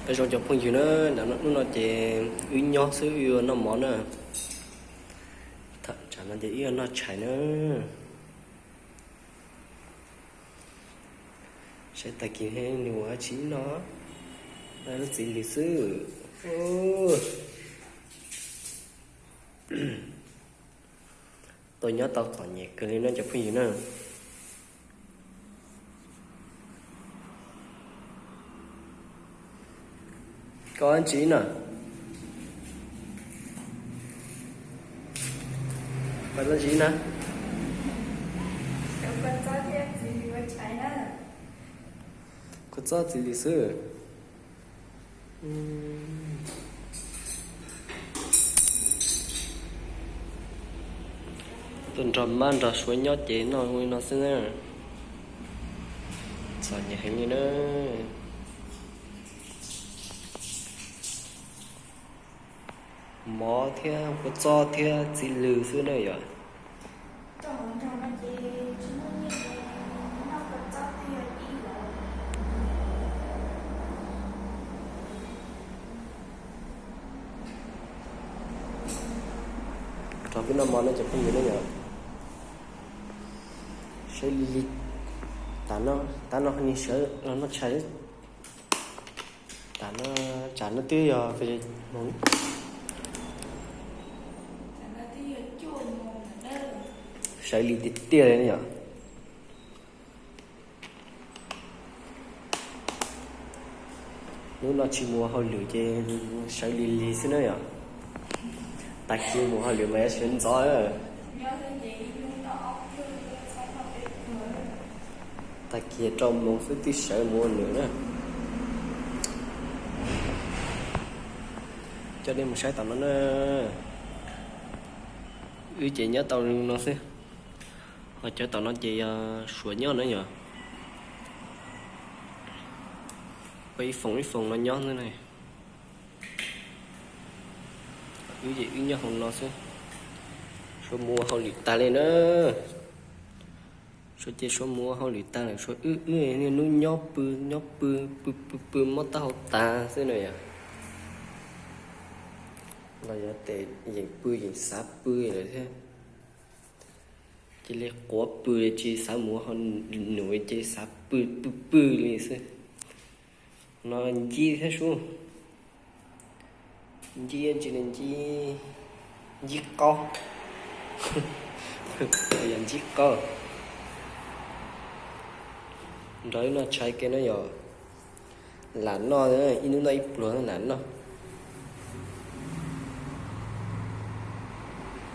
Nyob zoo cov phooj ywg na, hnub no ces wb nyob xwb, wb yuav noj mov na. Thaum tsam no ces wb yuav noj tshais na. Saib tag kis nws ua dab tsi no. Lub txiv lws xwb. Tuaj nyob tau txom nyem kawg li no cov phooj ywg na. Koj ua dab tsi na? Koj ua dab tsi na? Kua txob txiv lws xwb. Tuaj nrog mab nrog suav nyob ces noj li no xwb na. Txom nyem heev li na. Mov thiab kua txob thiab txiv lws xwb na yom. Rau peb noj mov no cov phooj ywg ne yom. Sawv lig lig. Tam no, tam no ni sawv los noj tshais. Tam no, tsam no twb yog, sawv lig tiag tiag li ne yom. Hnub no tsis mus ua hauj lwm ces sawv lig lig xwb na yom. Tag kis mus hauj lwm mas yuav sawv ntxov. Tag kis rau moos xwb twb sawv mus ua nws na. Coj nej mus saib tom no na. Wb ces nyob tau no xwb. Ho cov tom no ces yog suav nyob na yom. Ua ib foom ib foom no nyob xwb na. Wb ces wb nyob hauv no xwb. Suav mus ua hauj lwm tag li na. Suav ces suav mus ua hauj lwm tag lawm, suav wb wb niaj hnub nyob pw nyob pw, pw pw pw mob taub hau tas xwb na yom. Los yog tes yeem pw yeem xav pw lawm thiab. Cia li quav pw tsis xav mus ua hauj lwm, cia li xav pw pw pw li xwb. No ncib thiab sub. Ncib tsis li ncib, ncib qaub. Yog ncib qaub. Nrog wb noj tshais ke no yom. Lam noj, ib hnub noj ib pluag lam noj.